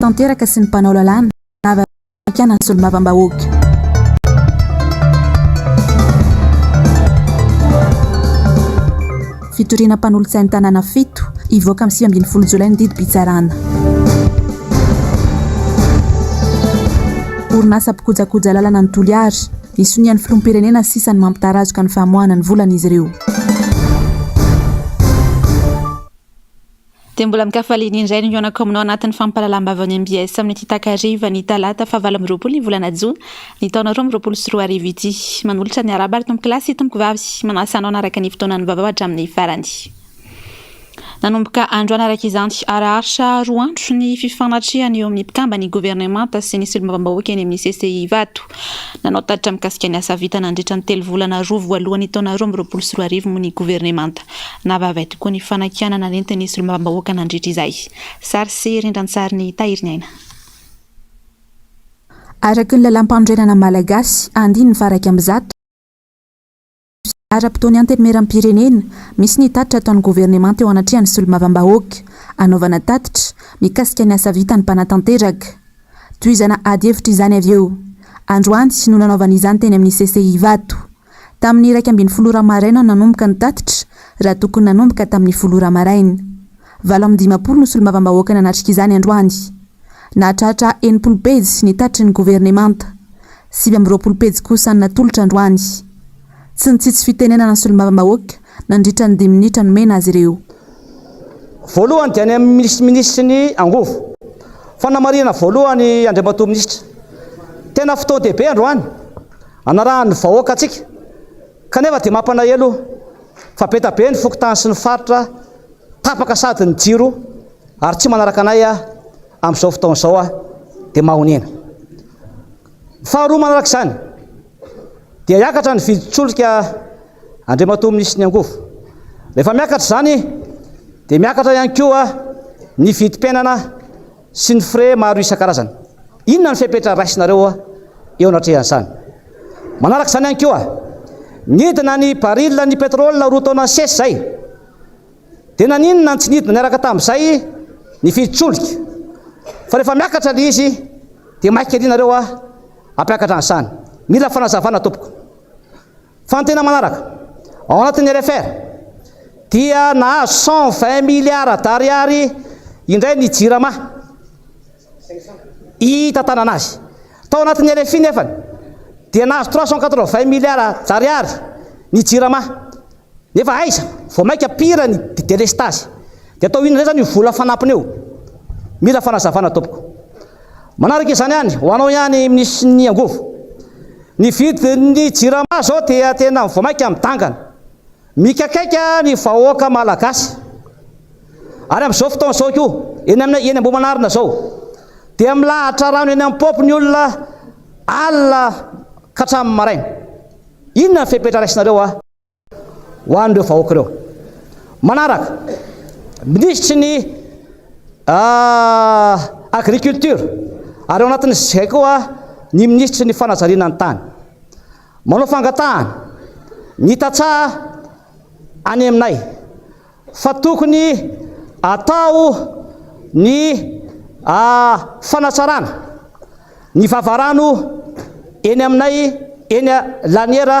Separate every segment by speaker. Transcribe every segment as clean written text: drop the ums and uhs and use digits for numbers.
Speaker 1: Mpanatanteraka sy ny mpanao lalàna avy amin'ny ny solombavambahoaka. Fitoriana mpanolotsain'ny tanàna fito, hivoaka amin'ny 19 jolay ny didim-pitsarana. Orinasa mpikojakoja lalana ny Toliara, ny sonian'ny filoham-pirenena sisa ny mampitarazoka ny famoahana ny volan'izy ireo.
Speaker 2: Dia mbola amin-kafaliana indray no hihaonako aminao anatin'ny fampahalalam-baovaon'ny mbs amin'ity takariva ny talata faha 28 ny volana jona ny taona 2022 ity. Manolotra ny arahaba ry tompoko lahy sy tompoko vavy, manasa anao hanaraka ny fotoanan'ny vaovao hatramin'ny farany. Nanomboka androany araka izany, haharitra roa andro ny fifanatrehana eo amin'ny mpikamban'ny governemanta sy ny solombavambahoaka eny amin'ny CCI Ivato. Nanao tatitra mikasika ny asa vita nandritra ny telo volana roa voalohan'ny taona 2022 moa ny governemanta. Navaivay tokoa ny fanakianana nentin'ny solombavambahoaka nandritra izay. Sary sy rindran-tsarin'i Tahiriniaina.
Speaker 1: Araka ny lalàmpanorenana malagasy, andininy faha 111, ara-potoan'ny Antenimierampirenena, misy ny tatitra ataon'ny governemanta eo anatrehan'ny solombavambahoaka, anaovana tatitra mikasika ny asa vitan'ny mpanatanteraka. Tohizana ady hevitra izany avy eo. Androany no nanaovana izany teny amin'ny CCI Ivato. Tamin'ny 11 ora maraina no nanomboka ny tatitra, raha tokony nanomboka tamin'ny folo ora maraina. 58 no solombavambahoaka nanatrika izany androany. Nahatratra 60 pejy ny tatitry ny governemanta. 29 pejy kosa no natolotra androany. Tsy nitsitsy fitenenana ny solombavambahoaka nandritra ny dimy minitra nomena azy ireo.
Speaker 3: Voalohany dia any amin'ny minisitry ny angovo. Fanamarihana voalohany Andriamatoa Minisitra, tena fotoan-dehibe androany anarahan'ny vahoaka antsika kanefa dia mampalahelo fa be da be ny fokontany sy ny faritra tapaka sady ny jiro ary tsy manaraka anay amin'izao fotoana izao dia mahonena. Faharoa manaraka izany dia hiakatra ny vidin-tsolika Andriamatoa Minisitry ny Angovo. Rehefa miakatra izany dia miakatra ihany koa ny vidim-piainana sy ny frais maro isan-karazany. Inona ny fepetra raisinareo eo anatrehan'izany? Manaraka izany ihany koa, nidina ny baril ny pétrole roa taona nisesy izay. Dia naninona no tsy nidina niaraka tamin'izay ny vidin-tsolika? Fa rehefa miakatra ilay izy dia maika ery nareo hampiakatra an'izany. Mila fanazavana tompoko. Fa ny tena manaraka, ao anatin'ny RFR dia nahazo 120 milliards d'ariary indray ny Jirama hitantanana azy. Tao anatin'ny RFI nefany dia nahazo 380 milliards d'ariary ny Jirama. Nefa aiza? Vao mainka pire ny delestazy. Dia atao inona indray izany io vola fanampiny io? Mila fanazavana tompoko. Manaraka izany ihany, ho anao ihany minisitry ny angovo. Ny vidin'ny jirama izao dia tena vao mainka midangana. Mikakaika ny vahoaka malagasy. Ary amin'izao fotoana izao koa, eny amin'ny eny Ambohimanarina izao, dia milahatra rano eny amin'ny paompy ny olona alina ka hatramin'ny maraina. Inona ny fepetra raisinareo ho an'ireo vahoaka ireo? Manaraka, minisitry ny agriculture ary ao anatin'izay koa ny minisitry ny fanajariana ny tany. Manao fangatahana ny tantsaha any aminay fa tokony atao ny fanatsarana ny vavarano eny aminay eny Laniera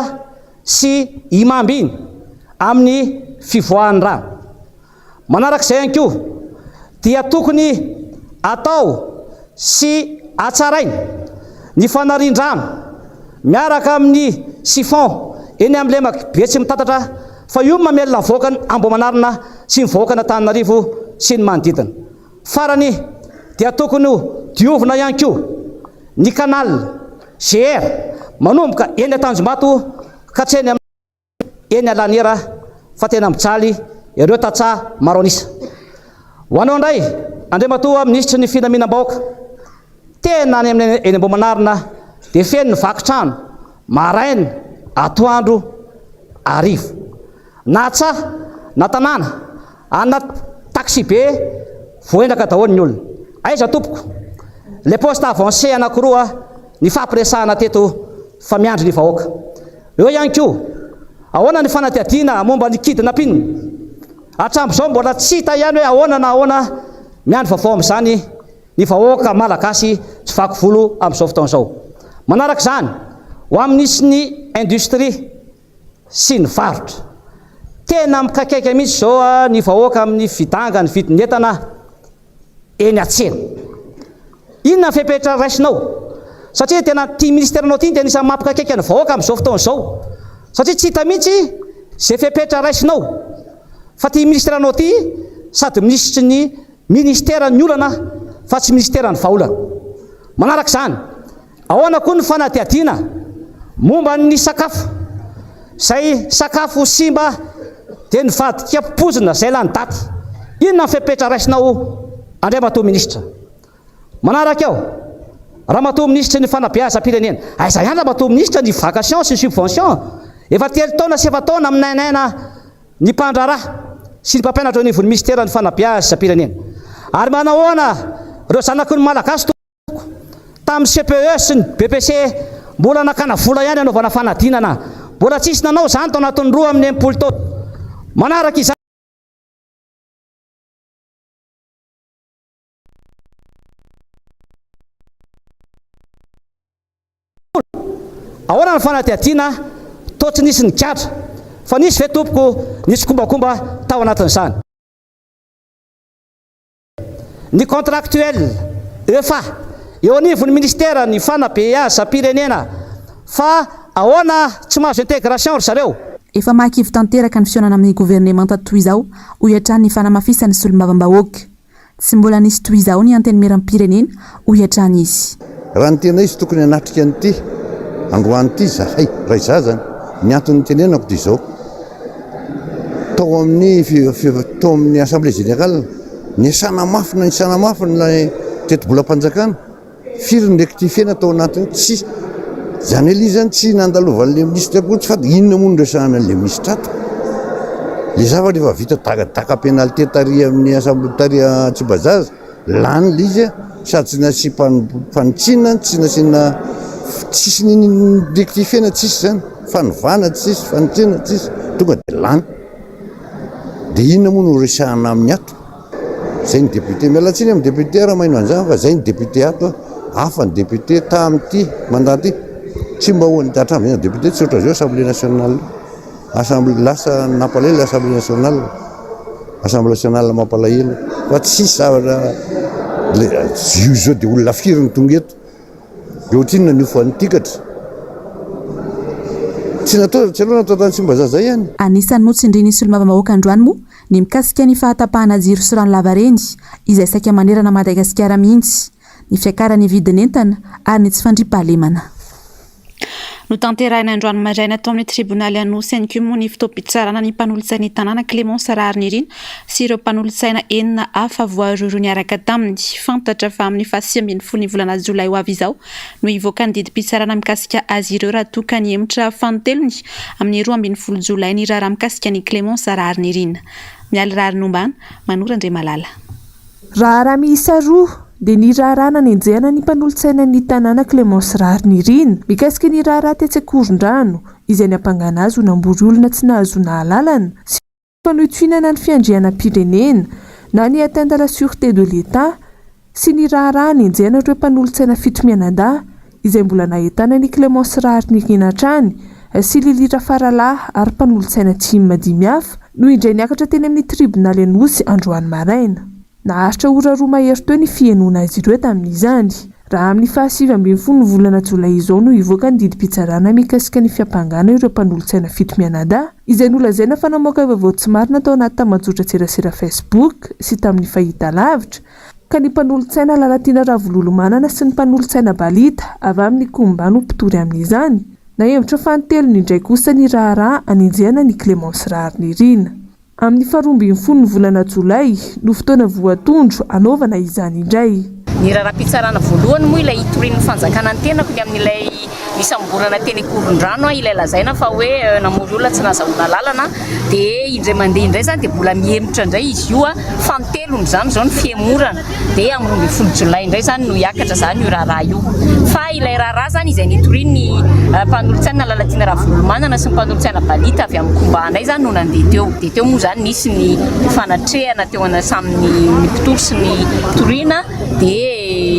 Speaker 3: sy Imamby iny amin'ny fivoahan'ny rano. Manarak'izay ihany koa dia tokony atao sy hatsaraina ny fanarian-drano miaraka amin'ny siphon eny amin'ny lemak'i Betsimitatatra fa io no mamelona ny vahoakan' Ambohimanarina sy ny vahoakan' Antananarivo sy ny manodidina. Farany dia tokony ho diovina ihany koa ny canal GR manomboka eny Antanjombato ka hatreny amin'ny eny Alanera fa tena mijaly ireo tantsaha maro an'isa. Ho anao indray Andriamatoa Minisitry ny Filaminam-bahoaka, tena any amin'ny eny Ambohimanarina dia feno ny vaky trano maraina, atoandro, hariva. Na tsaha na tanàna, anaty taxi-be voaendaka daholo ny olona. Aiza tompoko ilay poste avancé anankiroa nifampiresahana teto fa miandry ny vahoaka. Eo ihany koa, ahoana ny fanadihadiana momba ny kidnapping? Hatramin'izao mbola tsy hita ihany hoe ahoana na ahoana, miandry vaovao amin'izany. ny vahoaka malagasy tsy vaky volo amin'izao fotoana izao. Manaraka izany, ho amin'ny sy ny industrie sy ny varotra. Tena mikaikaika mihitsy izao ny vahoaka amin'ny fidangan'ny vidin'entana eny an-tsena. Inona ny fepetra raisinao? Satria tena ity ministeranao ity dia anisan'ny mampikaikaika ny vahoaka amin'izao fotoana izao. Satria tsy hita mihitsy izay fepetra raisinao. Fa ity ministeranao ity sady minisitry ny ministeran'ny olana fa tsy ministeran'ny vahaolana. Manaraka izany, Ahoana koa ny fanadihadiana momba ny sakafo? Izay sakafo simba dia nivadika poizina izay lany daty. Inona ny fepetra raisinao Andriamatoa Minisitra? Manaraka eo, Ramatoa Minisitry ny Fanabeazam-pirenena. Aiza ihany Ramatoa Minisitra ny vacation sy ny subvention? Efa telo taona sy efa-taona minainaina ny mpandraharaha sy ny mpampianatra eo anivon'ny Minisiteran'ny Fanabeazam-pirenena. Ary manahoana ireo zanaky ny Malagasy tompoko? Tamin'ny CPE sy ny BEPC mbola nakana vola ihany hanaovana fanadinana. Mbola tsisy nanao izany tao anatin'ny 62 taona. Manaraka izany. Ahoana ny fanadihadiana toa tsy nisy nigadra fa nisy ve tompoko ny tsikombakomba tao anatin'izany? Ny contractuel, EFA, eo anivon'ny ministera ny fanabeazam-pirenena fa ahoana tsy mahazo intégration ry zareo?
Speaker 1: Efa mahakivy tanteraka ny fihaonana amin'ny governemanta toy izao, hoy hatrany ny fanamafisan'ny solombavambahoaka. Tsy mbola nisy toy izao ny Antenimierampirenena, hoy hatrany izy.
Speaker 4: Raha ny tena izy tokony hanatrika an'ity androany ity izahay, raha izaho izany. Ny antony nitenenako dia izao, tao amin'ny tao amin'ny assemblée générale, niasana mafy niasana mafy ny tetibolam-panjakana, Firy ny rectifier natao anatiny? Tsisy. Izany hoe ilay izy izany tsy nandalovan'ilay minisitra akory, tsy fantatra inona moa no resahana an'ilay minisitra ato. Ilay zavatra efa vita daka daka pénalité tary amin'ny assemblée tary Tsimbazaza, lany ilay izy sady tsy nasiam-panitsiana, tsy nasiana tsisy n'inon'inona rectifier-na tsisy izany, fanovana tsisy, fanitsiana tsisy, tonga dia lany. Dia inona moa no resahana aminy ato? Zay ny député. Miala tsiny amin'ny député raha maino an'izany fa zay ny député ato a. Hafa ny député tamin'ity mandat ity. Tsy mba ho hatramin'izay ny député tsy ohatran'izao assemblée nationale. Assemblée lasa nampalahelo assemblée nationale. Assemblée nationale mampalahelo fa tsisy zavatra le io zao dia olona firy no tonga eto. Dia ohatrinona ny hofan'ny tikatra? Tsy natao, tsy aloha natao tany Tsimbazaza ihany.
Speaker 1: Anisan'ny notsindrin'ny solombavambahoaka androany moa ny mikasika ny fahatapahana jiro sy rano lavareny izay saika manerana Madagasikara mihitsy, ny fiakaran'ny vidin'entana ary ny tsy fandriampahalemana.
Speaker 2: Notanterahina androany maraina tao amin'ny tribonaly Anosy ihany koa moa ny fotoam-pitsarana ny mpanolotsain'ny tanàna Clémence Raharinirina sy ireo mpanolotsaina enina hafa voarohirohy niaraka taminy. Fantatra fa amin'ny faha 19 ny volana jolay ho avy izao no hivoaka ny didim-pitsarana mikasika azy ireo raha toa ka nihemotra fanintelony amin'ny 12 jolay ny raharaha mikasika an'i Clémence Raharinirina. Mialy Raharinombana, Manoro Andriamalala.
Speaker 5: Raharaha miisa roa, dia ny raharaha nanenjehana ny mpanolotsainan'ny tanàna Clémence Raharinirina, mikasika ny raharaha tetsy Ankorondrano, izay niampangana azy ho nambory olona tsy nahazoana alalana, sy fanohitohinana ny fiandrianam-pirenena, na ny atteinte à la sûreté de l'Etat, sy ny raharaha hanenjehana ireo mpanolotsaina fito mianadahy, izay mbola nahitana an'i Clémence Raharinirina hatrany, sy Lily Rafaralahy ary mpanolotsaina tim dimy hafa, no indray niakatra teny amin'ny tribonaly Anosy androany maraina. Naharitra ora roa mahery teo ny fihenoana azy ireo tamin'izany. Raha amin'ny fahasivy ambinifolon'ny volana jolay izao no hivoaka ny didim-pitsarana mikasika ny fiampangana ireo mpanolotsaina fito mianadahy, izay nolazaina fa namoaka vaovao tsy marina tao anaty tambajotran-tserasera Facebook sy tamin'ny fahitalavitra, ka ny mpanolotsaina Lalatiana Ravololomanana sy ny mpanolotsaina Balita avy amin'ny Komba no mpitory amin'izany. Nahemotra fanintelony indray kosa ny raharaha anenjehana an'i Clémence Raharinirina. Amin'ny faharoa ambinifolon'ny volana jolay no fotoana voatondro hanaovana izany indray.
Speaker 6: Ny raharaham-pitsarana voalohany moa ilay hitorian'ny fanjakana ny tenako ny amin'ilay nisamborana teny Ankorondrano ilay lazaina fa hoe namory olona tsy nahazahoana alalana dia indray mandeha indray izany dia mbola mihemotra indray izy io fanintelony izany izao ny fihemorana dia amin'ny 12 jolay indray izany no hiakatra izany io raharaha io fa ilay raharaha izany izay nitorian'ny mpanolotsaina Lalatiana Ravololomanana sy ny mpanolotsaina Balita avy amin'ny Komba anay izany no nandeha teo dia teo moa izany nisy ny fanatrehana teo samy ny mpitory sy ny toriana dia.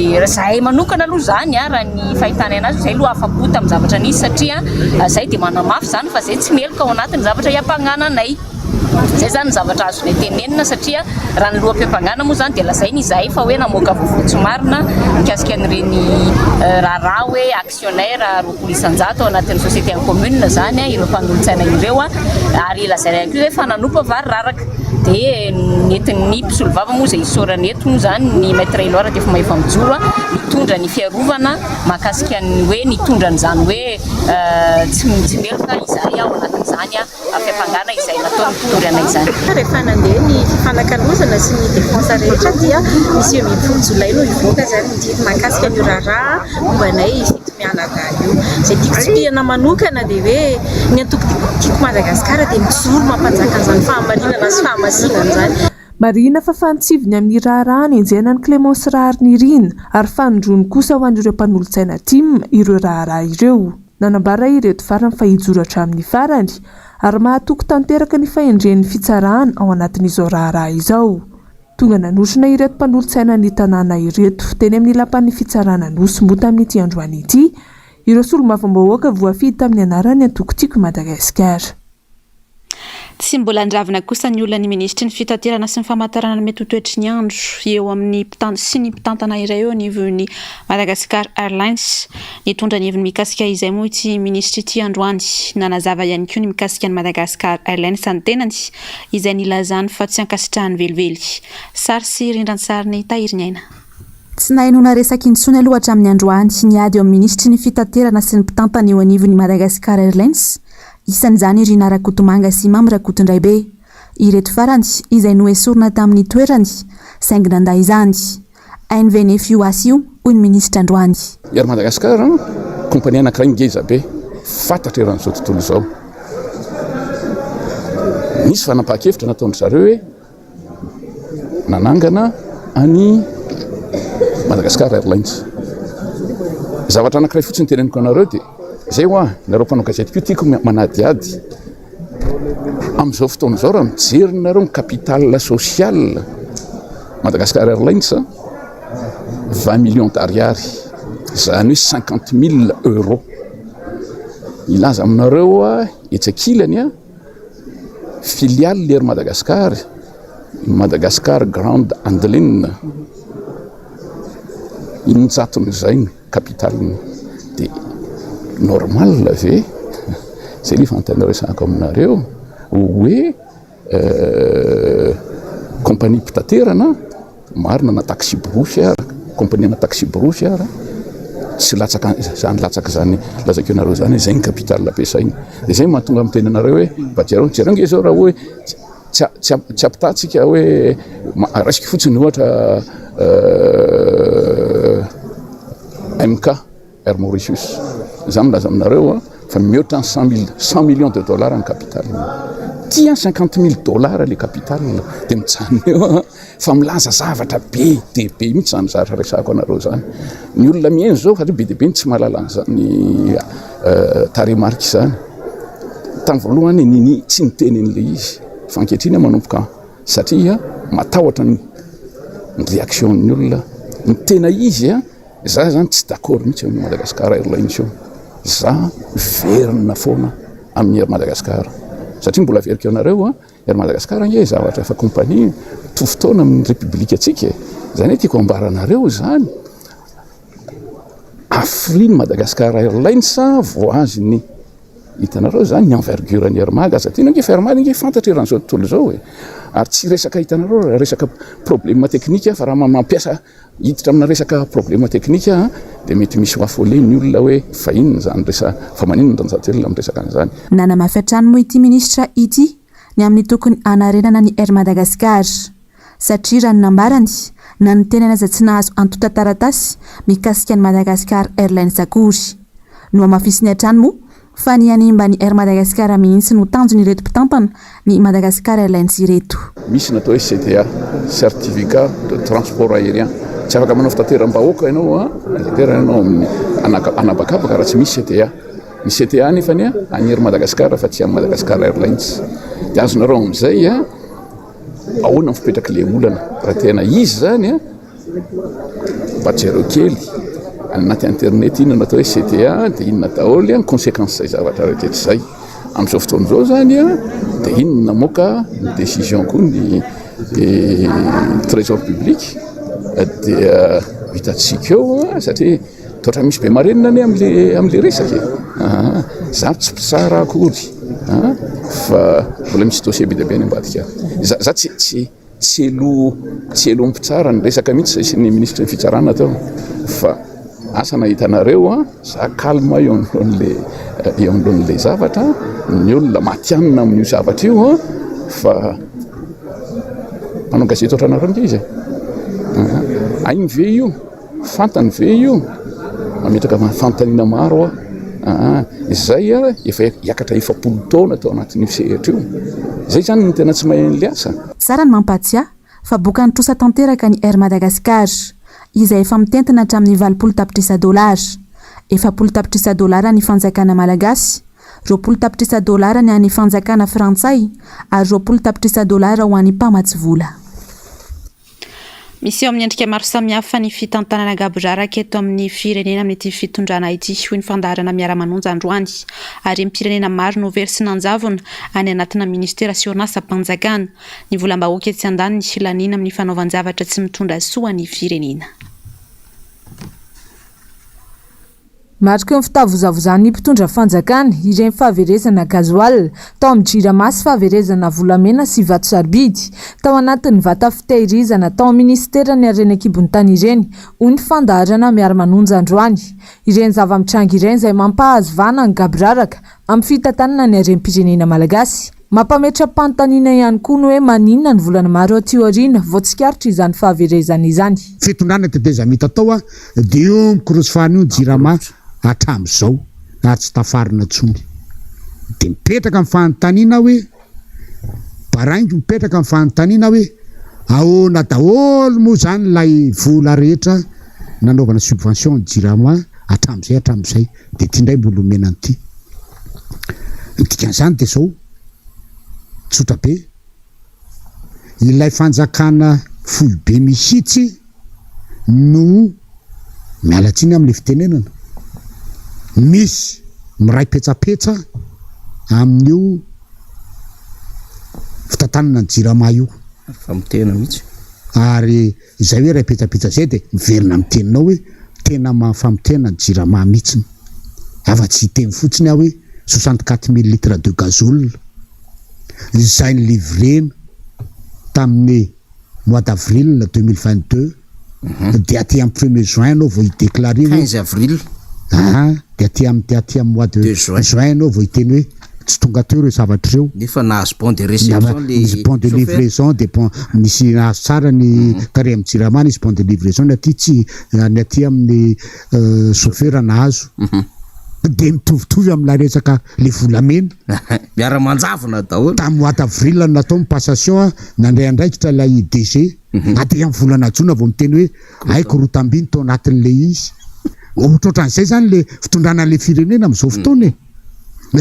Speaker 6: Dia zahay manokana aloha izany raha ny fahitanay anazy izay aloha afa-po tamin'ny zavatra nisy satria zay dia manamafy izany fa zay tsy meloka ao anatin'ny zavatra iampangana anay. Izay izany ny zavatra azonay tenenina satria raha ny loham-piampangana moa izany dia lazaina izahay fa hoe namoaka vaovao tsy marina mikasika an'ireny raharaha hoe actionnaire 20% ao anatin'ny société en commune izany ireo mpanolotsaina ireo ary lazaina ihany koa hoe fa nanompa vary raraka. Dia nentin'ny mpisolovava moa izay isaorana eto moa izany ny Maître Eloi Ratefimahefa-Mijoro nitondra ny fiarovana mahakasika ny hoe nitondra an'izany hoe tsy meloka izahay ao anatin'izany fiampangana izay nataon'ny mpitory anay izany.
Speaker 7: Rehefa nandeha ny fifanakalozana sy ny défense rehetra dia ny 19 jolay no hivoaka izany ny didy mahakasika an'io raharaha momba anay fito mianadahy io. Izay tiako tsipihana manokana dia hoe ny antoko Tiako Madagasikara dia mijoro mampanjaka an'izany fahamarinana sy fahamasinana izany.
Speaker 5: Marihina fa fantsiviny amin'ny raharaha nenjehina an'i Clémence Raharinirina ary fanindroany kosa ho an'ireo mpanolotsaina tim ireo raharaha ireo. Nanambara ireto farany fa hijoro hatramin'ny farany ary mahatoky tanteraka ny fahendren'ny fitsarana ao anatin'izao raharaha izao. Tonga nanotrona ireto mpanolotsainan'ny tanàna ireto teny amin'ny lapan'ny fitsarana Anosy moa tamin'ity androany ity ireo solombavambahoaka voafidy tamin'ny anaran'ny antoko Tiako i Madagasikara.
Speaker 2: Tsy mbola niravona kosa ny olan'ny minisitry ny fitaterana sy ny famantarana ny mety ho toetry ny andro eo amin'ny mpitan sy ny mpitantana iray eo anivon'ny Madagascar Airlines. Nitondra ny heviny mikasika izay moa ity minisitra ity androany. Nanazava ihany koa ny mikasika ny Madagascar Airlines ny tenany izay nilazany fa tsy ankasitrahany velively. Sary sy rindran-tsarin'i Tahiriniaina.
Speaker 1: Tsy nahenoana resaka intsony aloha hatramin'ny androany ny ady eo amin'ny minisitry ny fitaterana sy ny mpitantana eo anivon'ny Madagascar Airlines. Isan'izany i Rinah Rakotomanga sy Mamy Rakotondraibe. Ireto farany izay noesorina tamin'ny toerany, saingy nandà izany. Hainy ve nefa io asa io, hoy ny minisitra androany.
Speaker 8: Air Madagascar, compagnie anankiray ngeza be, fantatra eran'izao tontolo izao. Nisy fanapahan-kevitra nataon-dry zareo hoe nanangana an'i Madagascar Airlines. Zavatra anankiray fotsiny teneniko anareo dia izay hoa, nareo mpanao gazety koa tiako manadihady. Amin'izao fotoana izao raha mijery nareo ny capital social Madagascar Airlines, 20 millions d'ariary, izany hoe 50 mille euros. Hilaza aminareo aho etsy ankilany an, Filiale Air Madagascar, Madagascar Ground Handling, injaton'izay ny capital-ny. Dia normal ve, izay aloha fanontaniana resahako aminareo, hoe compagnie mpitaterana Marina na taxi-brousse ara, compagnie ana taxi-brousse ara, tsy latsaka izany latsaka izany lazaiko anareo izany hoe izay ny capital ampiasaina. Dia izay no mahatonga miteny anareo hoe mba jereo, jereo ange izao raha hoe tsy tsy tsy ampitahantsika hoe raisiko fotsiny ohatra MK. Air Mauritius. Za milaza aminareo a, fa mihoatra ny 100 mille, 100 millions de dollars ny capital. Ty an 50 mille dollars le capital de mijanona eo an, fa milaza zavatra be dia be mihitsy zany zavatra resahako anareo zany. Ny olona mihaino zao satria be dia be ny tsy mahalala an'izany tarehimarika izany. Tamin'ny voalohany nini tsy niteny an'ilay izy fa ankehitriny aho manomboka satria matahotra ny réaction-n'ny olona. Ny tena izy an. Za zany tsy d'accord mihitsy amin'io Madagascar Airlines io. Za miverina foana amin'ny Air Madagascar. Satria mbola averiko anareo a, Air Madagascar ange zavatra efa compagnie mitovy taona amin'ny République antsika e. Zany hoe tiako ambara anareo izany, Afrine Madagascar Airlines vao azony hitanareo izany ny envergure ny Air Mad. Aza adino ange fa Air Mad ange fantatra eran'izao tontolo izao e. Ary tsy resaka hitanareo resaka problème technique fa raha mampiasa Hiditra amina resaka problème technique aho dia mety misy ho affolé ny olona hoe fa inona izany resa fa maninona Ranjatoelina miresaka an'izany.
Speaker 1: Nanamafy hatrany moa ity minisitra ity ny amin'ny tokony hanarenana ny Air Madagascar satria raha ny nambarany, na ny tenany aza tsy nahazo antontan-taratasy mikasika ny Madagascar Airlines akory. Nohamafisiny hatrany moa Fa ny hanimba ny Air Madagascar mihitsy no tanjon'ireto mpitantana ny Madagascar Airlines ireto.
Speaker 8: Misy ny atao hoe CTA, Certificat de Transport Aérien. Tsy afaka manao fitateram-bahoaka ianao an, fitaterana ianao amin'ny anabakabaka raha tsy misy CTA. Ny CTA nefany an, an'ny Air Madagascar fa tsy an'ny Madagascar Airlines. Dia azonareo amin'izay an, ahoana ny fipetrak'ilay olana. Raha tena izy izany an. Mba jereo kely any anaty internet inona no atao hoe CTA dia inona daholo ny consequence izay zavatra rehetra izay. Amin'izao fotoana izao izany dia iny no namoaka ny décision koa ny trésor public dia hitantsika eo satria toa misy be marenina anie amin'le amin'le resaka e. Za tsy mpitsara akory fa mbola misy dossier be dia be any ambadika any. Za za tsy tsy Tsy elo tsy elo mpitsara ny resaka mihitsy zay sy ny minisitry ny fitsarana teo fa asa na hitanareo a za calme eo anoloan'le eo anoloan'le zavatra ny olona matihanina amin'io zavatra io a fa mpanao gazety ohatranareo nge izy e hainy ve io Fantany ve io? Mametraka fanontaniana maro aho. Aa, izay efa hiakatra 40 taona tao anatin'io sehatra io. Izay izany no tena tsy mahay an'ilay asa.
Speaker 1: Tsara ny mampahatsiahy fa bokan'ny trosa tanteraka ny Air Madagascar, izay efa mitentina hatramin'ny 80 tapitrisa dolara. 40 tapitrisa dolara ny fanjakana malagasy, 20 tapitrisa dolara ny an'ny fanjakana frantsay ary 20 tapitrisa dolara ho an'ny mpamatsy vola.
Speaker 2: Miseho amin'ny endrika maro samihafa ny fitantanana gaboraraka eto amin'ny firenena amin'ity fitondrana ity, hoy ny fandaharana Miara-manonja androany. Harem-pirenena maro no very sy nanjavona any anatina minisitera sy orinasam-panjakana. Ny volam-bahoaka etsy andaniny laniana amin'ny fanaovan-javatra tsy mitondra soa ny firenena.
Speaker 9: Mariky ny fitavozavozan'ny mpitondra fanjakana ireny fahaverezana gasoil tao amin'ny Jirama sy fahaverezana volamena sy vato sarobidy tao anatin'ny vata fitehirizana tao amin'ny minisiteran'ny harena an-kibon'ny tany ireny, hoy ny fandaharana Miara-manonja androany. Ireny zava-mitranga ireny izay mampahazo vahana ny gaboraraka amin'ny fitantanana ny harem-pirenena malagasy. Mampametra-panontaniana ihany koa ny hoe maninona ny volana maro aty aoriana vao tsikaritra izany fahaverezana izany.
Speaker 10: Fitondrana tetezamita tao dia io mikorosofana io ny jirama hatramin'izao ary tsy tafarina intsony. Dia mipetraka ny fanontaniana hoe, baraingo mipetraka ny fanontaniana hoe ahoana daholo moa izany ilay vola rehetra nanaovana subvention ny jirama hatramin'izay hatramin'izay. Dia ity indray mbola omena an'ity. Ny dikan'izany dia izao, tsotra be, ilay fanjakana foibe mihitsy no, miala tsiny amin'ilay fitenenana, misy miray petsapetsa amin'io fitantanana ny jirama io.
Speaker 11: Famotehana mihitsy.
Speaker 10: Ary Izay hoe iray petsapetsa izay dia miverina amin'ny teninao hoe tena mahafamotrena ny jirama mihitsiny. Afa tsy hiteny fotsiny aho hoe 64 mille litres de gazoul izay ni-livrena tamin'ny mois d'avril 2022 dia aty amin'ny premier juin ianao vao hi-declarer hoe
Speaker 11: 15 avril.
Speaker 10: Aa dia aty amin'ny dia aty amin'ny mois de juin ianao vao hiteny hoe Tsy tonga teo ireo zavatra ireo.
Speaker 11: Nefa nahazo bon de réception le
Speaker 10: Nisy bon de livraison dia bon nisy nahazo tsara ny tary amin'ny jirama nisy bon de livraison ny aty tsy ny aty amin'ny chauffeur nahazo. Dia mitovitovy amin'ilay resaka le volamena.
Speaker 11: Miara-manjavona daholo.
Speaker 10: Tamin'ny mois d'avril no natao ny passation nandray andraikitra ilay DG. Aty amin'ny volana jona vao miteny hoe haiko roa tambiny tao anatin'ilay izy. Ohatrohatran'izay izany le fitondrana an'ilay firenena amin'izao fotoana e.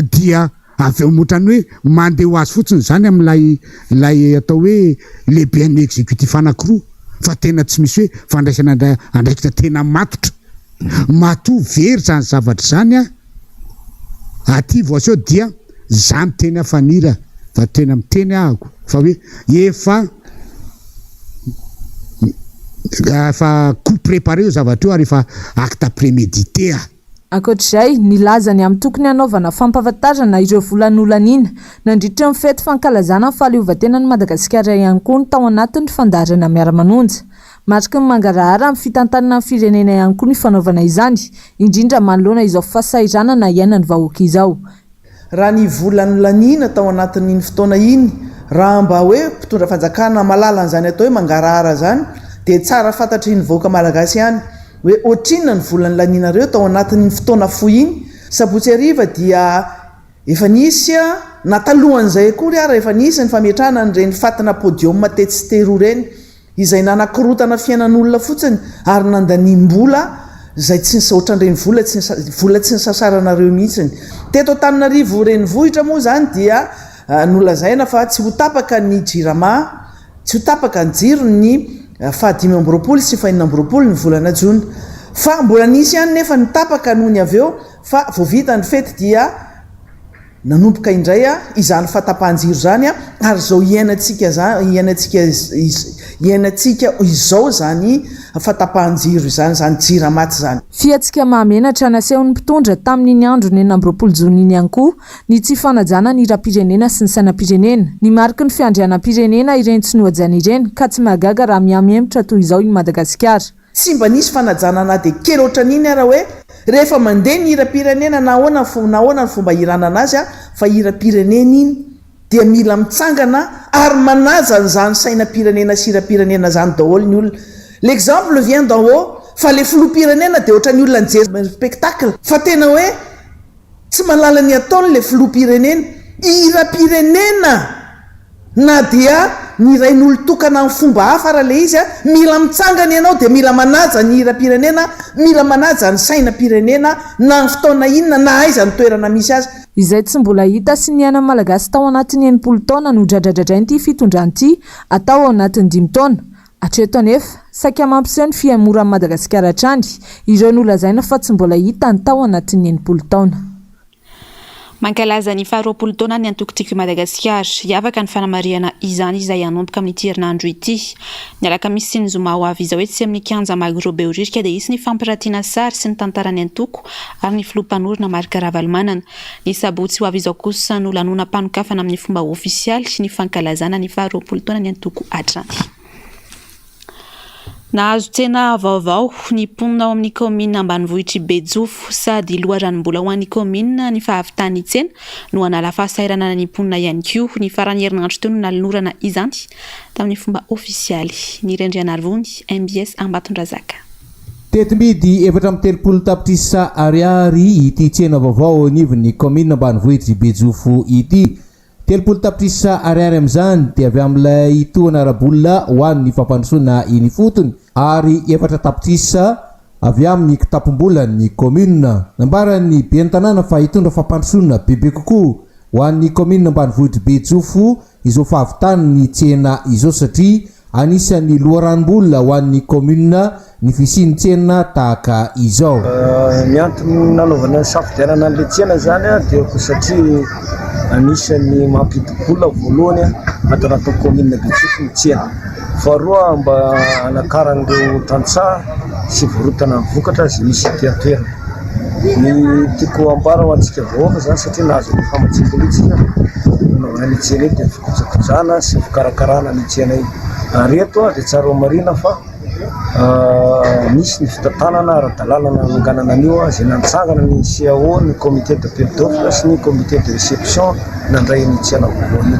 Speaker 10: dia avy eo ohatran'ny hoe mandeha ho azy fotsiny izany amin'ilay ilay atao hoe lehiben'ny exécutif anankiroa fa tena tsy misy hoe fandraisana andraikitra tena matotra. Matoa very izany zavatra izany an, aty vao aseho dia za miteny aho Fanira fa tena miteny ahako fa hoe efa efa coup préparé io zavatra io ary efa acte prémédité ah.
Speaker 9: Ankoatra izay, nilaza ny amin'ny tokony hanaovana fampahafantarana ireo vola nolaniana nandritra ny fety fankalazana ny fahaleovantenan'i Madagasikara ihany koa ny tao anatin'ny fandaharana Miara-manonja. Mariky ny mangarahara amin'ny fitantanana ny firenena ihany koa ny fanaovana izany, indrindra manoloana izao fahasahiranana iainan'ny vahoaka izao.
Speaker 12: Raha ny vola nolaniana tao anatin'iny fotoana iny, raha mba hoe mpitondra fanjakana mahalala an'izany atao hoe mangarahara izany dia tsara fantatry ny vahoaka malagasy ihany hoe ohatrinona ny vola nolanianareo tao anatin'iny fotoana fohy iny. Sabotsy hariva dia efa nisy na talohan'izay akory ara efa nisy ny fametrahana an'ireny fatina podium tetsy sy teroa ireny. Izay nanakorotana fiainan'olona fotsiny ary nandaniam-bola izay tsy ohatran'ireny vola tsy vola tsy nisasaranareo mihitsiny. Teto Antananarivo renivohitra moa izany dia nolazaina fa tsy ho tapaka ny jirama, tsy ho tapaka ny jiro ny. Faha 25 sy faha 26 ny volana jona. Fa mbola nisy ihany nefa ny tapaka nony avy eo fa vao vita ny fety dia nanomboka indray izany fahatapahan-jiro izany ary izao iainantsika iainantsika iainantsika izao izany fahatapahan-jiro izany, izany jiramaty izany.
Speaker 9: Fihetsika mahamenatra nasehon'ny mpitondra tamin'iny andron'ny 26 jona iny ihany koa ny tsy fanajana ny hiram-pirenena sy ny sainam-pirenena. Ny mariky ny fiandrianam-pirenena ireny tsy nohajaina ireny ka tsy mahagaga raha mihamihemotra toy izao i Madagasikara.
Speaker 12: Tsy mba nisy fanajana na dia kely ohatran'iny ara hoe rehefa mandeha ny hiram-pirenena na ahoana na ahoana ny fomba hiranana azy fa hiram-pirenena iny dia mila mitsangana ary manaja an'izany sainam-pirenena sy hiram-pirenena izany daholo ny olona. L'exemple vient d'en haut fa le filoham-pirenena dia ohatran'ny olona nijery spectacle fa tena hoe Tsy mahalala ny ataony le filoham-pirenena. Hiram-pirenena! Na dia ny rain'olon-tokana amin'ny fomba hafa ara le izy a, mila mitsangana ianao dia mila manaja ny hiram-pirenena, mila manaja ny sainam-pirenena na ny fotoana inona na aiza ny toerana misy azy.
Speaker 9: Izay tsy mbola hita sy niainan'ny Malagasy tao anatin'ny 60 taona no dradradradrain'ity fitondrana ity atao ao anatin'ny dimy taona. Hatreto anefa, saika mampiseho ny fihemoran'i Madagasikara hatrany ireo nolazaina fa tsy mbola hita ny tao anatin'ny 60 taona.
Speaker 2: Mankalaza ny faharoapolo taonany ny antoko Tiako i Madagasikara. Hiavaka ny fanamarihana izany izay hanomboka amin'ity herinandro ity. Ny alakamisy sy ny zoma ho avy izao etsy amin'ny kianja Magro Behoririka dia hisy ny fampiratiana sary sy ny tantaran'ny antoko ary ny filoha mpanorina Marc Ravalomanana. Ny sabotsy ho avy izao kosa no lanonam-panokafana amin'ny fomba ofisialy ny fankalazana ny faharoapolo taonan'ny antoko hatrany. Nahazo tsena vaovao ny mponina ao amin'ny kaominina ambanivohitr'i Bejofo. Sady loharanom-bola ho an'ny kaominina ny fahavitan'ny tsena no hanala fahasahiranana ny mponina ihany koa. Ny faran'ny herinandro teo no nanolorana izany tamin'ny fomba ofisialy. Ny Randrianarivony, mbs Ambatondrazaka.
Speaker 13: Tetim-bidy 34 tapitrisa ariary ity tsena vaovao eo anivon'ny kaominina ambanivohitr'i Bejofo ity. 30 tapitrisa ariary amin'izany dia avy amin'ilay tohana ara-bola ho an'ny fampandrosoana eny ifotony ary 4 tapitrisa avy amin'ny kitapom-bolan'ny kaominina. Nambaran'ny ben'ny tanàna fa hitondra fampandrosoana bebe kokoa ho an'ny kaominina ambanivohitr'i Bejofo izao fahavitan'ny tsena izao satria Anisan'ny loharanom-bola ho an'ny kaominina ny fisian'ny tsena tahaka izao.
Speaker 14: Ny antony nanaovana ny safidianana an'ilay tsena izany dia koa satria anisan'ny mampidi-bola voalohany ato anatin'ny kaominina Betsiboka ny tsena. Faharoa mba hanakaran'ireo tantsaha sy hivarotana ny vokatra izay misy aty an-toerana. Ny tiako ambara ho antsika vahoaka izany satria nahazo ny famatsiam-bola isika nanaovana an'io tsena io dia ny fikojakojana sy ny fikarakarana an'io tsena io. Ary eto dia tsara homarihina fa nisy ny fitantanana ara-dalàna nanonganana an'io izay nantsangana ny CAO, ny comité d'appel d'offre sy ny comité de réception nandray an'io tsena vaovao io.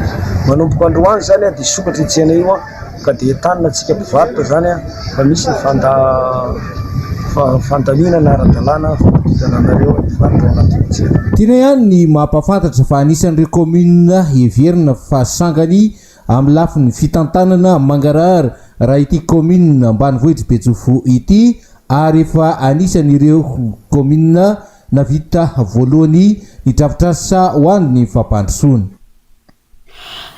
Speaker 14: Manomboka androany izany dia hisokatra io tsena io. Ka dia entanina antsika mpivarotra izany fa misy ny fandaminana ara-dalàna fanadidana anareo ny mpivarotra ao anatin'ny tsena.
Speaker 13: Tiana ihany ny mampahafantatra fa anisan'ireo kaominina heverina fa sangany amin'ny lafiny fitantanana mangarahara raha ity kaominina ambanivohitr'i Bejofo ity ary efa anisan'ireo kaominina navita voalohany ny drafitrasa ho an'ny fampandrosoana.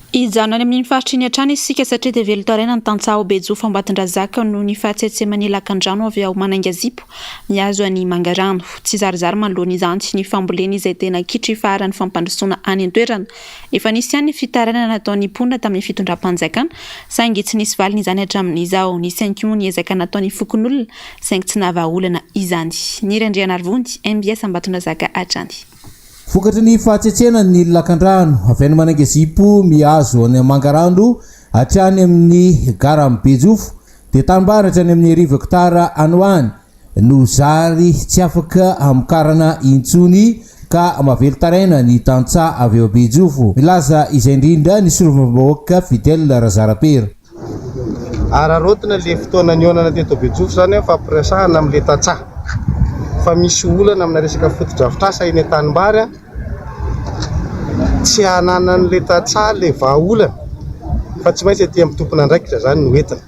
Speaker 2: Hijanona any amin'iny faritra iny hatrany isika satria dia velon-taraina ny tantsaha ao Bejofo Ambatondrazaka noho ny fahatsetseman'ny lakandrano avy ao Manaingazipo mihazo an'i Mangarano. Tsy zarizary manoloana izany ny fambolena izay tena kitro ifaharan'ny fampandrosoana any an-toerana. Efa nisy ihany ny fitarainana nataon'ny mponina tamin'ny fitondram-panjakana saingy tsy nisy valiny izany hatramin'izao. Nisy ihany koa moa ny ezaka nataon'ny fokonolona saingy tsy nahavaha olana izany. Niry Andrianarivony, mbs Ambatondrazaka hatrany.
Speaker 13: Vokatry ny fahatsetsenan'ny lakandrano avy any Manaingazipo mihazo an'i Mangarano hatrany amin'ny garan'i Bejofo dia tanimbary hatrany amin'ny arivo hektara any ho any no zary tsy afaka hamokarana intsony ka mavelon-taraina ny tantsaha avy ao Bejofo. Milaza izay indrindra ny solombavambahoaka Fidèle Razarapera.
Speaker 15: Araraotina le fotoana nihaonana teto Bejofo zany fampiresahana amle tantsaha fa misy olana amina resaka fotodrafitrasa eny an-tanimbary tsy ananan'le tantsaha le vahaolana fa tsy maintsy aty amin'ny tompon'andraikitra zany no entina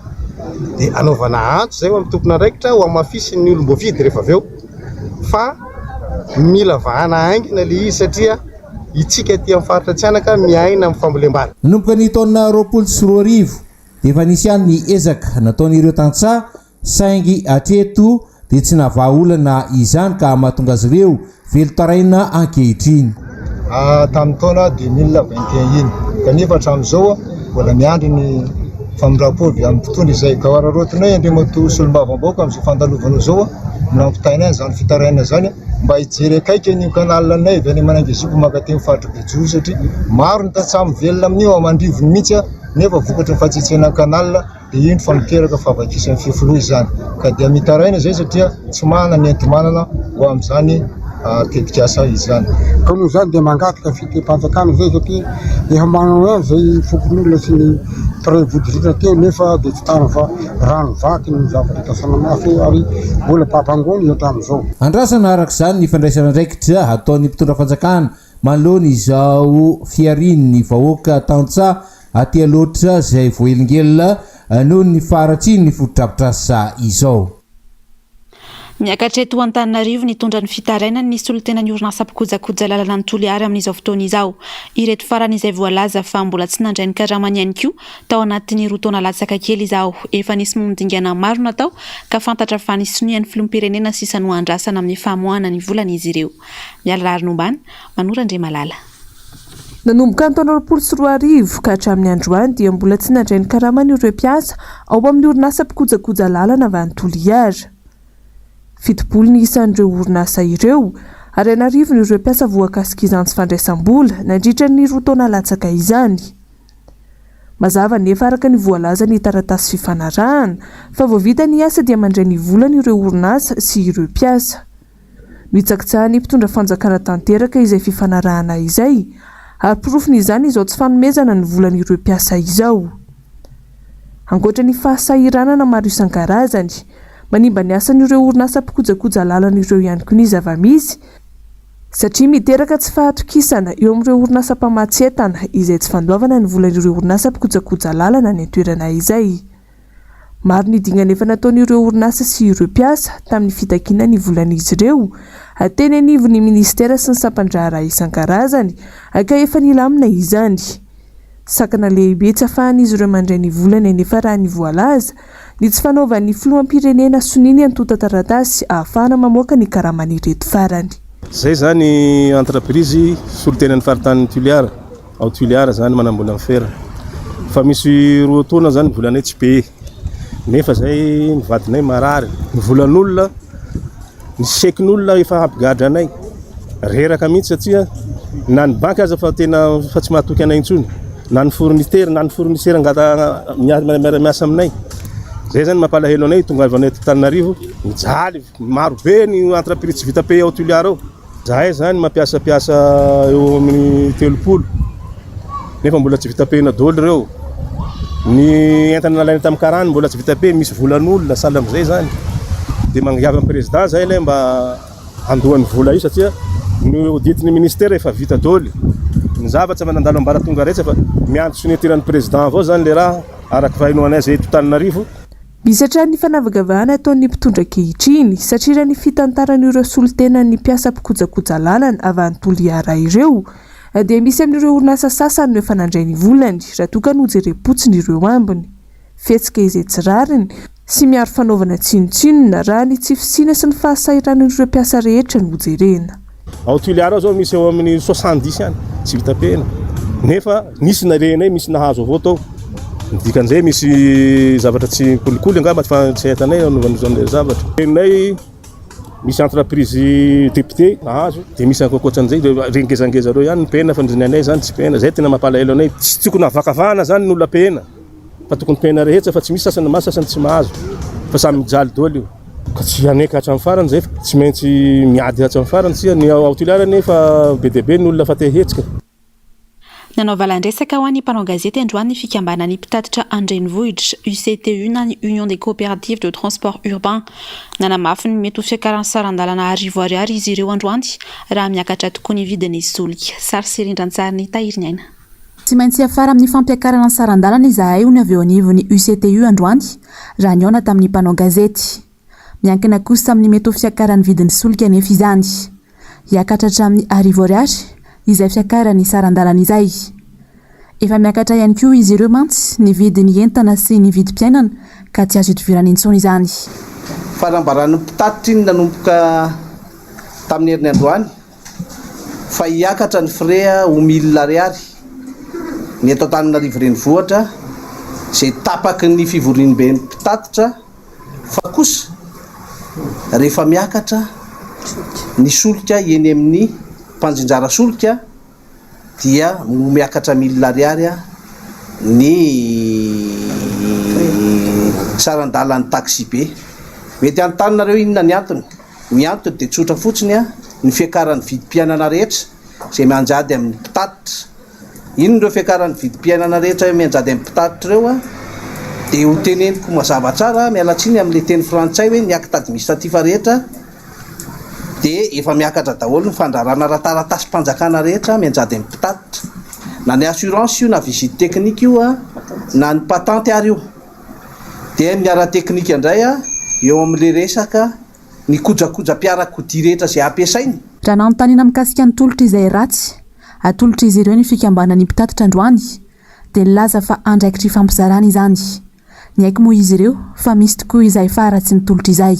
Speaker 15: dia anaovana antso zay ho amin'ny tompon'andraikitra ho hamafisin'ny olom-boafidy rehefa avy eo fa mila vahana haingana le izy satria Itsika aty amin'ny faritra Tsianaka miaina amin'ny fambolem-bary.
Speaker 13: Nanomboka ny taona 2020. dia efa nisy ihany ny ezaka nataon'ireo tantsaha saingy hatreto dia tsy nahavaha olana izany ka mahatonga azy ireo velon-taraina ankehitriny.
Speaker 16: Tamin'ny taona 2021 iny, kanefa hatramin'izao mbola miandry ny famindram-po avy amin'ny mpitondra izay. Ka araraotinay Andriamatoa Solombavambahoaka amin'izao fandalovana izao no ampitainay an'izany fitarainana izany mba hijery akaiky an'io canal anay avy any Manangezipo mankaty amin'ny faritra Bejoro satria maro ny tantsaha mivelona amin'io aman-drivony mihitsy nefa vokatry ny fahatsetsenan'ny canal dia indro fa miteraka fahavakisan'ny fefiloha izany ka dia mitaraina izay satria tsy manana ny enti-manana ho amin'izany tetikasa izany.
Speaker 10: Ka noho izany dia mangataka fitem-panjakana izay satria efa manao ihany izay fokonolona sy ny mpiray vodirindrina teo nefa dia tsy tana fa rano vaky ny zavatra tasana mafy ary mbola babangoana izy hatramin'izao.
Speaker 13: Andrasana araka izany ny fandraisana andraikitra hataon'ny mpitondra fanjakana manoloana izao fiharian'ny vahoaka tantsaha Aty Alaotra izay voahelingelina noho ny faharatsian'ny fotodrafitrasa izao.
Speaker 2: Miakatra eto Antananarivo nitondra ny fitarainany ny solontenan'ny orinasa mpikojakoja lalana any Toliara amin'izao fotoana izao. Ireto farany izay voalaza fa mbola tsy nandray ny karamany ihany koa tao anatin'ny roa taona latsaka kely izao. Efa nisy moa ny dingana maro natao ka fantatra fa ny sonian'ny filoham-pirenena sisa no andrasana amin'ny famoahana ny volan'izy ireo. Mialy Raharinombana, Manoro Andriamalala.
Speaker 5: Nanomboka ny taona 2020 ka hatramin'ny androany dia mbola tsy nandray ny karamany ireo mpiasa ao amin'ny orinasa mpikojakoja lalana avy any Toliara. 70 ny isan'ireo orinasa ireo ary an'arivony ireo mpiasa voakasik'izany tsy fandraisam-bola nandritra ny roa taona latsaka izany. Mazava anefa araka ny voalazan'ny taratasy fifanarahana fa vao vita ny asa dia mandray ny volany ireo orinasa sy ireo mpiasa. Nohitsakitsahan'ny mpitondra fanjakana tanteraka izay fifanarahana izay, ary porofon'izany izao tsy fanomezana ny volan'ireo mpiasa izao. Ankoatra ny fahasahiranana maro isan-karazany, manimba ny asan'ireo orinasa mpikojakoja lalana ireo ihany koa ny zava-misy, satria miteraka tsy fahatokisana eo amin'ireo orinasa mpamatsy entana izay tsy fandoavana ny volan'ireo orinasa mpikojakoja lalana any an-toerana izay. Maro ny dingana efa nataon'ireo orinasa sy ireo mpiasa tamin'ny fitakiana ny volan'izy ireo teny anivon'ny minisitera sy ny sampan-draharaha isan-karazany ka efa nilamina izany. Sakana lehibe tsy afahan'izy ireo mandray ny volany anefa raha ny voalaza, ny tsy fanaovan'ny filoham-pirenena sonia ny antontan-taratasy ahafahana mamoaka ny karaman'ireto farany.
Speaker 15: Zay zany entreprise solontenan'ny faritanin'i Toliara. Ao Toliara zany manambola ny fer fa misy roa taona zany ny volanay tsy paye nefa zay ny vadinay marary ny volan'olona ny chèque-n'olona efa hampigadra anay reraka mihitsy satria na ny banky aza fa tena fa tsy mahatoky anay intsony na ny fournisseur na ny fournisseur angata miara-miasa aminay zay zany mampalahelo anay tonga avy anay Antananarivo mijaly maro be ny entreprise tsy vita paye ao Toliara ao Zahay zany mampiasa mpiasa eo amin'ny 30 nefa mbola tsy vita pehina daholo ireo. Ny entana nalaina tamin'ny karany mbola tsy vita pehy, misy volan'olona sahala amin'izay zany. Dia mangiavy amin'ny président zahay ilay mba handoa ny vola io satria ny audit ny ministère efa vita daholo. Ny zavatra efa nandalo ambaratonga rehetra fa miandry signature ny président avao zany le raha araka fahenoanay zay eto Tananarivo.
Speaker 5: Misy hatrany ny fanavakavahana ataon'ny mpitondra ankehitriny, satria raha ny fitantaran'ireo solontenan'ny mpiasa mpikojakoja lalana avy any Toliara ireo, dia misy amin'ireo orinasa sasany no efa nandray ny volany, raha toa ka nojerem-potsiny ireo ambiny. Fihetsika izay tsy rariny, sy miaro fanaovana tsinontsinona, raha ny tsy fisiana sy ny fahasahiranan'ireo mpiasa rehetra no jerena.
Speaker 15: Ao Toliara ao zao misy eo amin'ny 70 any tsy vita pehina nefa nisy narehinay misy nahazo avao tao. Ny dikan'izay misy zavatra tsy kolikoly angamba fa tsy hitanay anaovan'izany zavatra. Renay misy entreprise député nahazo dia misy ankoatran'izay dia ngezangeza reo ihany ny pehina fa ny anay zany tsy pehina. Zay tena mampalahelo anay. Tsy tokony havakavahana zany ny olona pehina. Fa tokony pehina rehetra fa tsy misy sasany mahazo sasany tsy mahazo fa samy mijaly daholo io. Ka tsy haneka hatramin'ny farany zay fa tsy maintsy miady hatramin'ny farany tsia ny ao Toliara anie efa be dia be ny olona fa te hihetsika.
Speaker 2: Nanao valan-dresaka ho an'ny mpanao gazety androany ny fikambanan'ny mpitatitra an-drenivohitra, UCTU na ny Union des Coopératives de Transport Urbain. Nanamafy ny mety ho fiakaran'ny saran-dalana arivo ariary izy ireo androany raha miakatra tokoa ny vidin'ny solika. Sary sy rindran-tsarin'i Tahiriniaina.
Speaker 1: Tsy maintsy hiafara amin'ny fampiakarana ny saran-dalana izahay hoy ny avy eo anivon'ny UCTU androany raha nihaona tamin'ny mpanao gazety. Miankina kosa amin'ny mety ho fiakaran'ny vidin'ny solika anefa izany. Hiakatra hatramin'ny arivo ariary izay fiakaran'ny saran-dalana izay. Efa miakatra ihany koa izy ireo mantsy ny vidin'ny entana sy ny vidim-piainana ka tsy azo idivirana intsony izany.
Speaker 17: Fanambaran'ny mpitatitra iny nanomboka tamin'ny heriny androany fa hiakatra ny frais ho mille ariary ny eto Antananarivo Renivohitra izay tapaky ny fivoriamben'ny mpitatitra fa kosa rehefa miakatra ny solika eny amin'ny mpanjinjara solika dia miakatra mille ariary ny saran-dalan'ny taxi-be. Mety hanontany nareo inona ny antony? Ny antony dia tsotra fotsiny, ny fiakaran'ny vidim-piainana rehetra izay mianjady amin'ny mpitatitra. Inona ireo fiakaran'ny vidim-piainana rehetra mianjady amin'ny mpitatitra ireo? Dia ho teneniko mazava tsara, miala tsiny amin'ilay teny frantsay hoe ny acte administratif rehetra dia efa miakatra daholo ny fandrarana ara-taratasim-panjakana rehetra mianjady amin'ny mpitatitra. Na ny assurance io na visite technique io na ny patente ary io. Dia ny ara-teknika indray eo amin'ilay resaka ny kojakojam-piarakodia rehetra izay ampiasaina.
Speaker 1: Raha nanontaniana mikasika ny tolotra izay ratsy atolotr'izy ireo ny fikambanan'ny mpitatitra androany dia nilaza fa andraikitry ifampizarana izany. Niaiky moa izy ireo fa misy tokoa izay faharatsian'ny tolotra izay.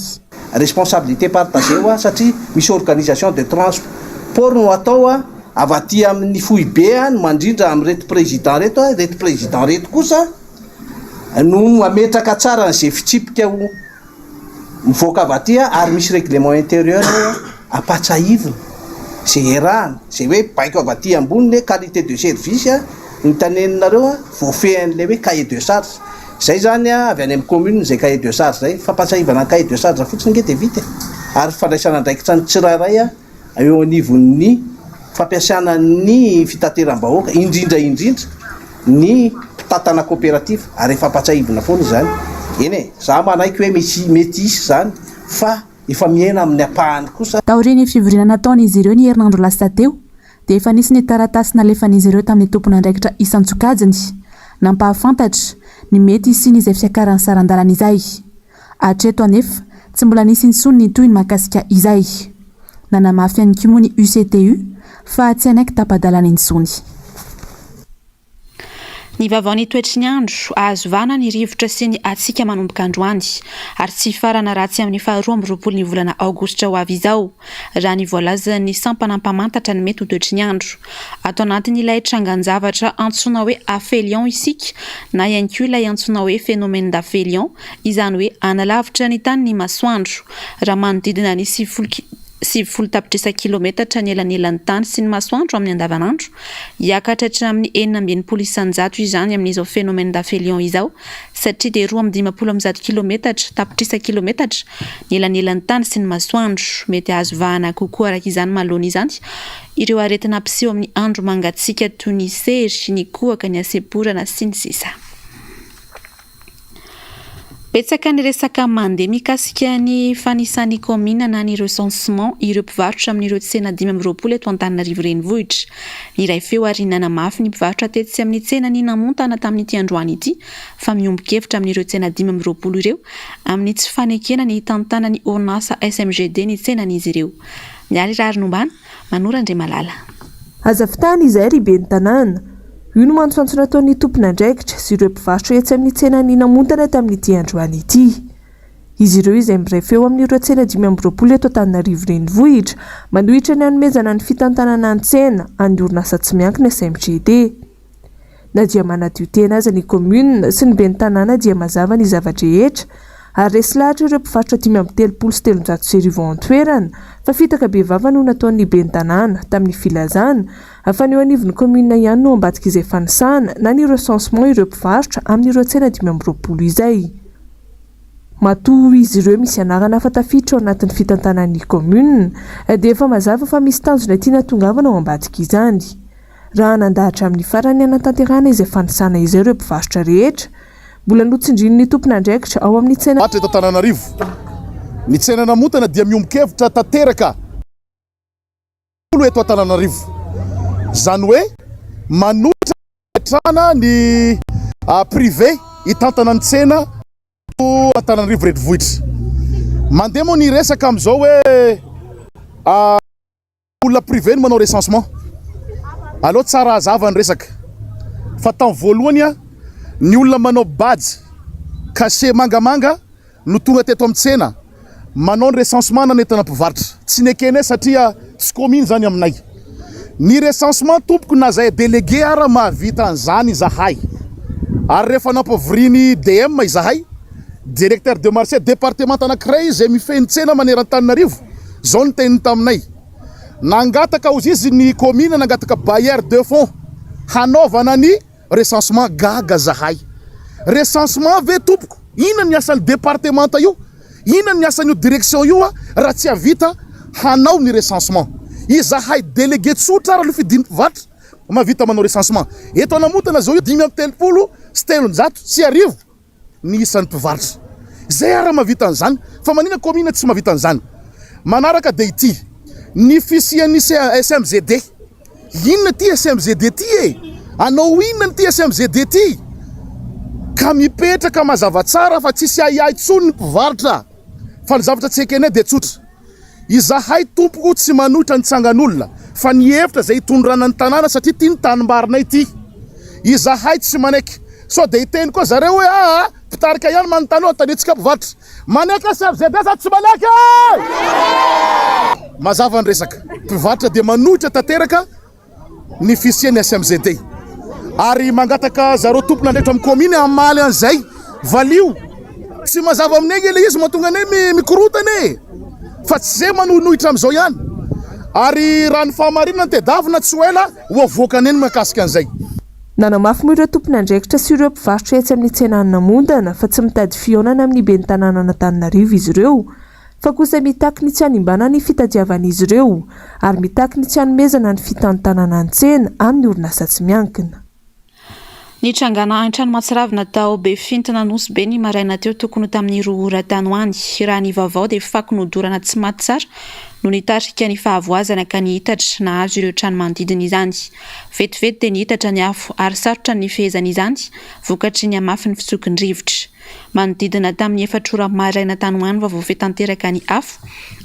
Speaker 17: Responsabilité partagée hoa satria misy organisation de transport no atao avy aty amin'ny foibe no mandrindra amin'ireto président ireto, ireto président ireto kosa no mametraka tsara an'izay fitsipika ho mivoaka avy aty ary misy règlement intérieur ao ampatsahivina izay iarahana, izay hoe baiko avy aty ambony hoe qualité de service ny taneninareo voafehin'ilay hoe cahier de charge, izay izany avy any amin'ny commune izay cahier de charge izay, fampatsahivana ny cahier de charge fotsiny ange dia vita e, ary fandraisana andraikitra ny tsirairay eo anivon'ny fampiasana ny fitateram-bahoaka, indrindra indrindra ny mpitantana coopérative ary efa ampatsahivina foana izany, eny e, za manaiky hoe misy mety hisy izany fa efa mihena amin'ny ampahany kosa.
Speaker 1: Taorian'ny fivoriana nataon'izy ireo ny herinandro lasa teo dia efa nisy ny taratasy nalefan'izy ireo tamin'ny tompon'andraikitra isan-tsokajiny nampahafantatra ny mety hisian'izay fiakaran'ny saran-dalana izay. Hatreto anefa, tsy mbola nisy intsony ny tohiny mahakasika izay. Nanamafy ihany koa moa ny UCTU fa tsy hanaiky tapa-dalana intsony.
Speaker 2: Ny vaovaon'ny toetry ny andro, azo vahana ny rivotra sy ny hatsiaka manomboka androany ary tsy hifarana raha tsy amin'ny faha 22 ny volana aogositra ho avy izao, raha ny voalazan'ny sampana mpamantatra ny mety ho toetry ny andro. Ato anatin'ilay trangan-javatra antsoina hoe aphelion isika na ihany koa ilay antsoina hoe phénomène d'aphélion, izany hoe hanalavitra ny tany ny masoandro, raha manodidina ny 90 90 tapitrisa kilometatra ny elanelan'ny tany sy ny masoandro amin'ny andavanandro, hiakatra hatramin'ny 66% izany amin'izao phénomène d'aphélion izao, satria dia 152 kilometatra, tapitrisa kilometatra, ny elanelan'ny tany sy ny masoandro. Mety hahazo vahana kokoa araka izany manoloana izany ireo aretina mpiseho amin'ny andro mangatsiaka toy ny sery, ny kohaka, ny hasemporana, sy ny sisa. Betsaka ny resaka mandeha mikasika ny fanisan'ny kaominina na ny recensement ireo mpivarotra amin'ireo tsena 25 eto Antananarivo Renivohitra. Niray feo ary nanamafy ny mpivarotra tetsy amin'ny tsenan'i Namontana tamin'ity androany ity fa miombon-kevitra amin'ireo tsena 25 ireo amin'ny tsy fanekena ny hitantanan'ny orinasa SMGD ny tsenan'izy ireo. Mialy Raharinombana, Manoro Andriamalala.
Speaker 5: Aza fitahana izay ry ben'ny tanàna. Io no antsoantso nataon'ny tompon'andraikitra sy ireo mpivarotra etsy amin'ny tsenan'i Namontana tamin'ity androany ity. Izy ireo izay miray feo amin'ireo tsena 25 eto Antananarivo Renivohitra, manohitra ny hanomezana ny fitantanana ny tsena an'ny orinasa tsy miankina SMGD. Na dia manadio tena aza ny commune sy ny ben'ny tanàna dia mazava ny zava-drehetra ary resy lahatra ireo mpivarotra 1335 ao an-toerana fa fitaka bevava no nataon'ny ben'ny tanàna tamin'ny filazana fa ny eo anivon'ny commune ihany no ambadik'izay fanisana na ny recensement ireo mpivarotra amin'ireo tsena 25 izay. Matoa izy ireo misy anarana fa tafiditra ao anatin'ny fitantanan'ny commune dia efa mazava fa misy tanjona tiana tongavana ao ambadik'izany. Raha nandà hatramin'ny farany hanatanterahana izay fanisana izay ireo mpivarotra rehetra, mbola notsindrian'ny tompon'andraikitra ao amin'ny tsena.
Speaker 18: Hatreto Antananarivo, ny tsena Namontana dia miombon-kevitra tanteraka eto Antananarivo. Izany hoe manohitra hatrany ny privé hitantana ny tsena eto Antananarivo renivohitra. Mandeha moa ny resaka amin'izao hoe olona privé no manao recensement. Aleo tsara hazava ny resaka. Fa tamin'ny voalohany ny olona manao badge cachet mangamanga no tonga teto amin'ny tsena manao ny recensement nanentana mpivarotra. Tsy nekenay satria tsy commune izany aminay. Ny recensement tompoko na zahay délégué ara mahavita an'izany izahay. Ary rehefa nampivorian'ny DM izahay, directeur de marché départementa anankiray izay mifehy ny tsena maneran-Antananarivo, izao no teniny taminay, nangataka hozy izy ny commune nangataka bailleur de fonds hanaovana ny Recensement gaga zahay. Recensement ve tompoko? Inona ny asan'ny departemanta io? Inona ny asan'io direction io raha tsy havita hanao ny recensement? Izahay délégué tsotra ary nofidin'ny mpivarotra mahavita manao recensement. Eto Anamotana zao io 1335. ny isan'ny mpivarotra. Izay ary mahavita an'izany fa manina commune tsy mahavita an'izany. Manaraka dia ity, ny fisian'ny SMGD. Inona ity SMGD ity e? Anao inona ity SMGD ity? Ka mipetraka mazava tsara fa tsisy ahiahy intsony ny mpivarotra. Fa ny zavatra tsy ekenay dia tsotra. Izahay tompoko tsy manohitra ny tsangan'olona fa ny hevitra izay hitondrana ny tanàna satria ity ny tanimbarinay ity. Izahay tsy manaiky. Sao dia hiteny koa zareo hoe aa mpitarika ihany manontany eo antanetsika mpivarotra. Manaiky SFZD sa tsy manaiky e! Mazava ny resaka. Mpivarotra dia manohitra tanteraka. ny fisian'ny SMZD ary mangataka zareo tompon'andraikitra amin'ny commune hamaly an'izay valio tsy mazava aminay ange ilay izy mahatonga anay mikorotana e fa tsy zay manohinohitra amin'izao ihany ary raha ny fahamarinana tedavina tsy ho ela ho avoakanay ny mahakasika an'izay.
Speaker 5: Nanamafy moa ireo tompon'andraikitra sy ireo mpivarotra etsy amin'ny tsenan'i Namontana fa tsy mitady fihaonana amin'ny ben'ny tanànan'Antananarivo izy ireo fa kosa mitaky ny tsy hanimbana ny fitadiavan'izy ireo ary mitaky ny tsy hanomezana ny fitantanana ny tsena amin'ny orinasa tsy miankina.
Speaker 2: Nitrangana haintrano mahatsiravina tao Befintina Nosy Be ny maraina teo tokony ho tamin'ny roa ora tany ho any. Raha ny vaovao dia fako nodorana tsy maty tsara no nitarika ny fahavoazana ka nihitatra nahazo ireo trano manodidina izany. Vetivety dia nihitatra ny afo ary sarotra ny nifehezana izany vokatry ny hamafin'ny fitsoky ny rivotra. Manodidina tamin'ny efatra ora maraina tany ho any vao voafehy tanteraka ny afo,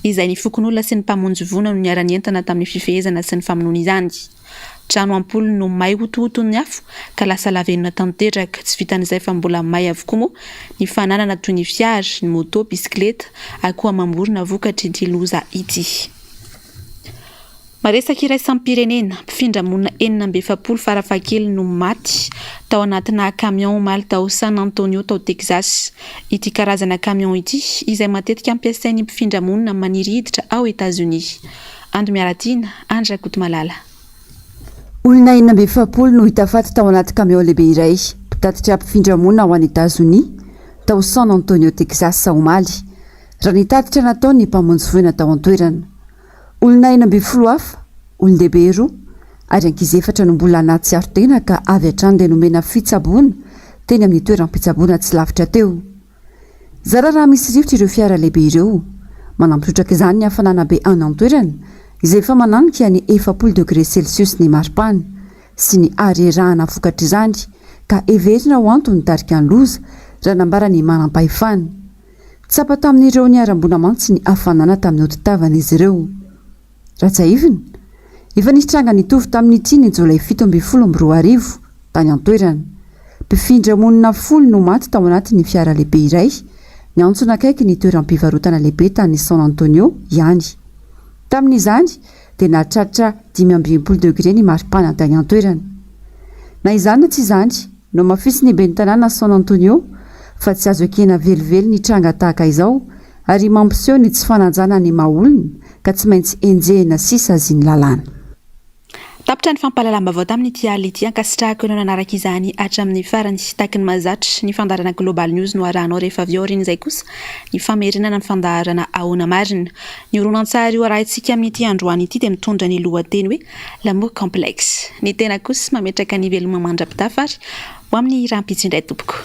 Speaker 2: izay ny fokonolona sy ny mpamonjy voina no niara-nientana tamin'ny fifehezana sy ny famonoana izany. Trano am-polony no may hotohoton'ny afo ka lasa lavenona tanteraka. Tsy vitan'izay fa mbola may avokoa moa ny fananana toy ny fiara, ny moto, bisikileta, akoho amam-borona vokatr'ity loza ity. Maresaka iraisam-pirenena, mpifindra monina 46 farafahakeliny no maty tao anatinà camion omaly tao San Antonio tao Texas. Ity karazana camion ity, izay matetika ampiasain'ny mpifindra monina maniry hiditra ao Etazonia. Ando Miaratiana, Andry Rakotomalala.
Speaker 19: Olona 46 no hita faty tao anaty camion lehibe iray mpitatitra mpifindra monina ho any Etazonia, tao San Antonio Texas omaly, raha ny tatitra nataon'ny mpamonjy voina tao an-toerana. Olona 16 hafa, olon-dehibe roa ary ankizy efatra no mbola nahatsiaro tena ka avy hatrany dia nomena fitsaboana teny amin'ny toeram-pitsaboana tsy lavitra teo. Zara raha misy rivotra ireo fiara lehibe ireo. Manampy trotraka izany ny hafanana be any an-toerana izay efa mananika ny 40 degré celsius ny maripana sy ny harerahana vokatr'izany ka heverina ho antony nitarika ny loza raha nambaran'ny manampahefana. Tsapa tamin'ireo niharam-boina mantsy ny hafanana tamin'ny hodi-tavan'izy ireo. Raha tsiahivina, efa nisy tranga nitovy tamin'ity ny jolay 2017, tany an-toerana. Mpifindra monina folo no maty tao anatin'ny fiara lehibe iray niantsona akaiky ny toeram-pivarotana lehibe tany San Antonio ihany. Tamin'izany dia nahatratra 65 degre ny maripana tany an-toerana. Na izany na tsy izany, nohamafisin'ny ben'ny tanàna San Antonio fa tsy azo ekena velively ny tranga tahaka izao ary mampiseho ny tsy fanajana ny maha olona ka tsy maintsy enjehina sy sazian'ny lalàna.
Speaker 2: Tapitra ny fampahalalam-baovao tamin'ity alina ity. Ankasitrahako ianao nanaraka izany hatramin'ny farany. Tahaky ny mahazatra, ny fandaharana Global News no arahanao rehefa avy eo. Aorian'izay kosa, ny famerenana ny fandaharana Ahoana Marina. Ny horonantsary ho arahintsika amin'ity androany ity dia mitondra ny lohateny hoe L'amour complexe. Ny tena kosa mametraka ny veloma mandra-pitafa ary ho amin'ny rahampitso indray tompoko.